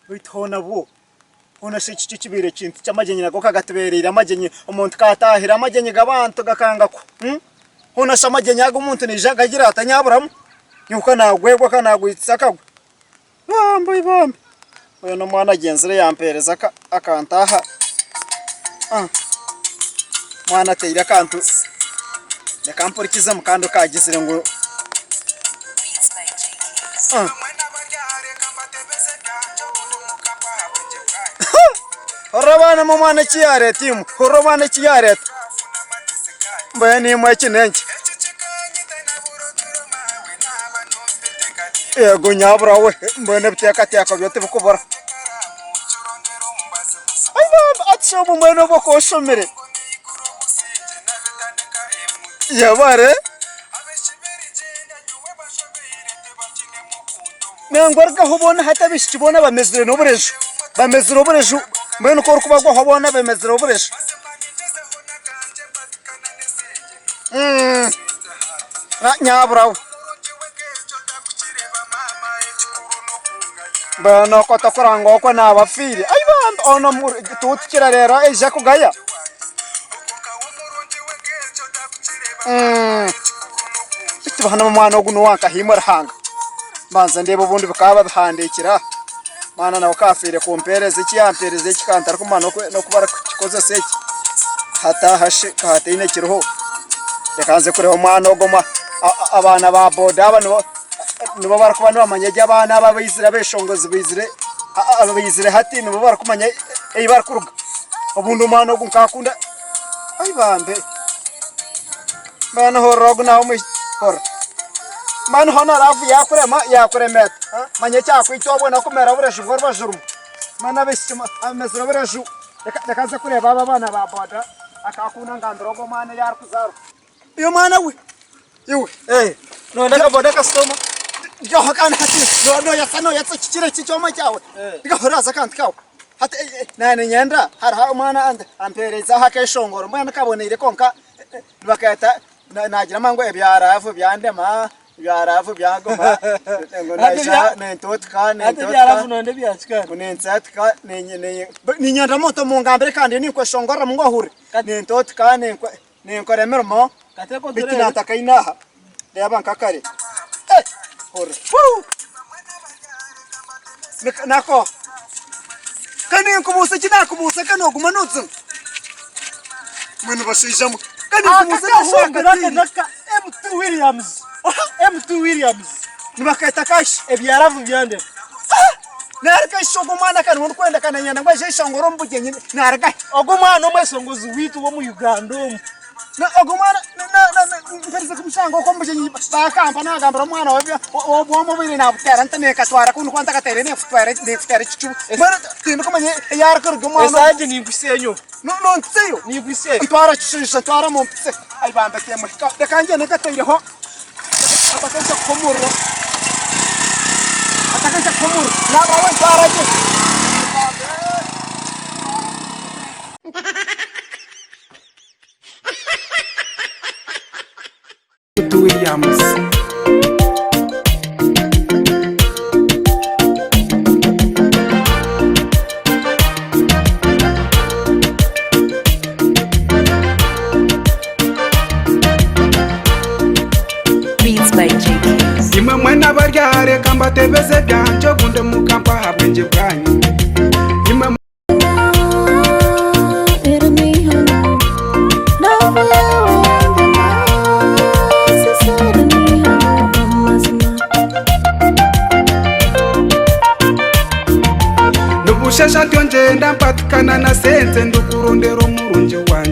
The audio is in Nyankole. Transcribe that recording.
Beitu hoona bwo, hoona shi eki kyo kibaire ekintu ky'amagyenyi nago kagatubeereire amagyenyi, omuntu kaataahira amagyenyi g'abantu gakanga ku, hoona shi amagyenyi ago omuntu naija akagira ata nyaburamu, nyowe ka naagwegwa ka naagwitisa akagwe, bambi bambi, mbwenu omwana agyenzire yampeereza akantu aha, omwana ateire akantu, reka mpurikizemu kandi okaagizire ngu. Hurira abaana imwe omwana eki yaareeta imwe, hurira omwana eki yaareeta. Mbwenu imwe eki n'enki? Eego nyabura we, mbwenu ebiteekateeko byo tibikubura. Ai baaba, ati shi obwo mbwenu obwo okaba oshomire? Yebare. Nangwa rugaho boona hati abaishiki boona bamezire n'obureju, bamezire obureju mbwenu ku orikubagwaho boona bamezire obureju. Nyabura we mbwenu okwo tokuranga okwo naaba afiire ai bambi onu tuutukira reero aija kugaya. Beitu hanu omwana ogu n'owankahiimwe Ruhanga. Mbanze ndeebe obundi bikaba babihandiikire aha. Omwana nawe akaafiire kumpeereza eki yampeereza eki ka ntarikumanya n'oku barikukikozesa eki. Hati aha shi ka hataine kiriho. Reka nze kureeba omwana ogu abaana ba boda aba nibo barikuba nibamanya gye abaana aba abaizire abeshongozi baizire abaizire hati nibo barikumanya ei barikuruga. Obundi omwana ogu nkakunda ai bambe mbwenu hurira ogu nawe omwishiki hurira mbwenu hoona laavu yakurema yakurema eta manya ekyakwita obwo n'okumera obureju bw'orubaju rumwe mbwenu abaishiki bamezire obureju reka nze kureeba aba abaana ba boda akakunda ngambire ogu omwana ei arikuzaarwa. Iwe mwana we iwe Eh, nonda akaboda kasitoma Ryaho kandi hati no- noyatsa noyatsa kikiro eki ekyoma kyawe Eh. Ryaho raaza akantu kawe hati eh, eh, naanye niinyenda hariho omwana ante- ampeereize aho akeshongoro mbwenu kaboneire kwonka eh, eh, nibaketa na- naagira mangu ebya laavu byandema ebya laavu byaguma ngu Hati naija ebya- nintuutika hati nintuutika ebyarafu nonda ebyakikari ngu ninteetika ninye- ninye- niinyenda omuntu mungambire kandi ninkweshongoreramu ngu ohurire nintuutika ninkwe Ninkora emirimo beitu naatakaine aha reeba nka kare. Hurira. Nako ka ninkubuuza eki naakubuuza ka nooguma noozina. Mbwenu bashaija mwe ka ninkubuuza Aka naka M2 Williams. M2 Williams. Nibakeeta kashi. Ebyaravu byandema. Naruga shi ogu omwana ka niwe ndikwenda ka nanyenda ngu aije ayeshongore omu bugyenyi naruga hi? Ogu omwana omweshongozi waitu w'omu Uganda omu. Ogu omwana mperize kumushanga okwo omu bugyenyi bakampa nagambira omwana obwoma obu baire nabuteera nti ninkatwara ku ndikuba ntakateire ninkuteera ekicuba mbwenu tindikumanya ei arikuruga omwana ogu. Esaaha egi ninkuhitsya enyowe. Nompitsyayo? Ninkuhitsyayo. Ntwara kishaija ntwara ompitsye. Ai bambe temuhika reka ngyende nkataireho. Atakaija kuha omuriro. Atakaija kuha omuriro. Naaba we ntwara gye. Williams. Beats by JK. Imwe mwena abari aha reka mbatebeze ebyangye obundi mukampa aha bwengye bwanyu. Imwe Nobushasha ntyo ngyenda mpatikana na sente ndikurondera omurungi wangye.